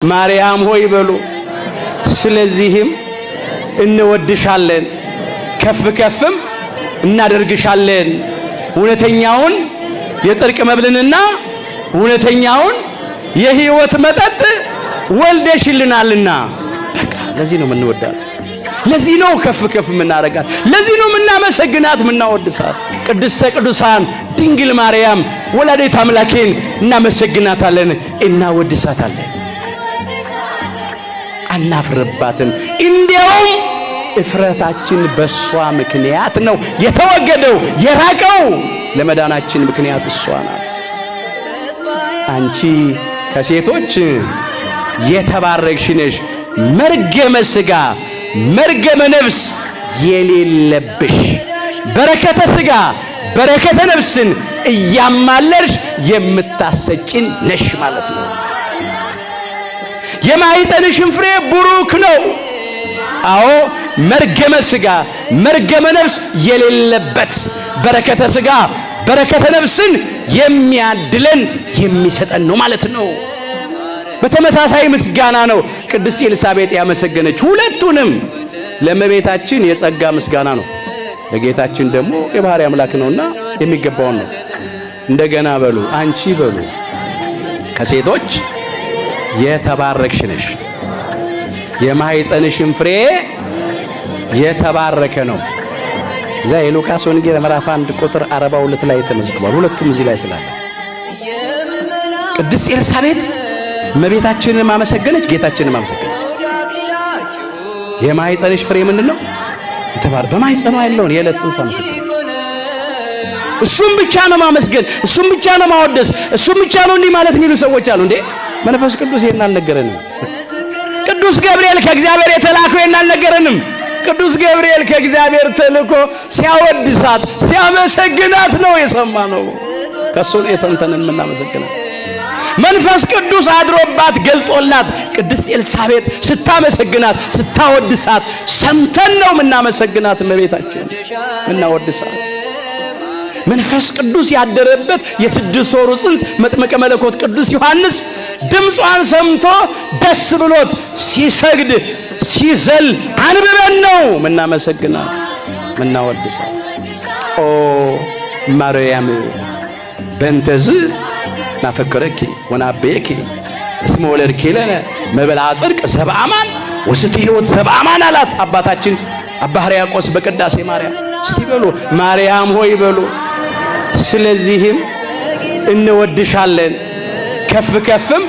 ማርያም ሆይ በሉ። ስለዚህም እንወድሻለን፣ ከፍ ከፍም እናደርግሻለን። እውነተኛውን የጽድቅ መብልንና እውነተኛውን የሕይወት መጠጥ ወልደሽልናልና። በቃ ለዚህ ነው የምንወዳት፣ ለዚህ ነው ከፍ ከፍ የምናደርጋት፣ ለዚህ ነው የምናመሰግናት፣ የምናወድሳት። ቅድስተ ቅዱሳን ድንግል ማርያም ወላዲተ አምላኬን እናመሰግናታለን፣ እናወድሳታለን። አናፍርባትም። እንዲያውም እፍረታችን በሷ ምክንያት ነው የተወገደው የራቀው። ለመዳናችን ምክንያት እሷ ናት። አንቺ ከሴቶች የተባረክሽ ነሽ፣ መርገመ ሥጋ መርገመ ነፍስ የሌለብሽ በረከተ ሥጋ በረከተ ነፍስን እያማለርሽ የምታሰጭን ነሽ ማለት ነው። የማኅፀንሽን ፍሬ ቡሩክ ነው። አዎ መርገመ ሥጋ መርገመ ነፍስ የሌለበት በረከተ ሥጋ በረከተ ነፍስን የሚያድለን የሚሰጠን ነው ማለት ነው። በተመሳሳይ ምስጋና ነው ቅድስት ኤልሳቤጥ ያመሰገነች። ሁለቱንም ለእመቤታችን የጸጋ ምስጋና ነው፣ ለጌታችን ደግሞ የባህሪ አምላክ ነውና የሚገባውን ነው። እንደገና በሉ አንቺ በሉ ከሴቶች የተባረክሽ ነሽ፣ የማኅፀንሽም ፍሬ የተባረከ ነው። እዛ የሉቃስ ወንጌል ምዕራፍ 1 ቁጥር 42 ላይ ተመዝግቧል። ሁለቱም እዚህ ላይ ስላለ ቅድስት ኤልሳቤጥ እመቤታችንን ማመሰገነች፣ ጌታችንን ማመሰገነች። የማኅፀንሽ ፍሬ ምንድን ነው? የተባረ በማኅፀኗ ያለውን የዕለት ጽንስ አመሰገነች። እሱም ብቻ ነው ማመስገን፣ እሱም ብቻ ነው ማወደስ፣ እሱም ብቻ ነው እንዲህ ማለት የሚሉ ሰዎች አሉ። እንዴ መንፈስ ቅዱስ ይሄን አልነገረንም። ቅዱስ ገብርኤል ከእግዚአብሔር የተላከው ይሄን አልነገረንም። ቅዱስ ገብርኤል ከእግዚአብሔር ተልኮ ሲያወድሳት ሲያመሰግናት ነው የሰማነው። ከእሱ ነው የሰምተን የምናመሰግናት። መንፈስ ቅዱስ አድሮባት ገልጦላት ቅድስት ኤልሳቤጥ ስታመሰግናት ስታወድሳት ሰምተን ነው የምናመሰግናት፣ እመቤታችን የምናወድሳት። መንፈስ ቅዱስ ያደረበት የስድስት ወሩ ጽንስ መጥምቀ መለኮት ቅዱስ ዮሐንስ ድምጿን ሰምቶ ደስ ብሎት ሲሰግድ ሲዘል አንብበን ነው ምናመሰግናት ምናወድሳት። ኦ ማርያም በእንተዝ ናፈቅረኪ ወናቤኪ እስመ ወለድኪ ለነ መብልዐ ጽድቅ ዘበአማን ወስተ ሕይወት ዘበአማን አላት አባታችን አባ ሕርያቆስ በቅዳሴ ማርያም። እስቲ በሉ ማርያም ሆይ በሉ። ስለዚህም እንወድሻለን፣ ከፍ ከፍም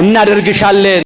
እናደርግሻለን።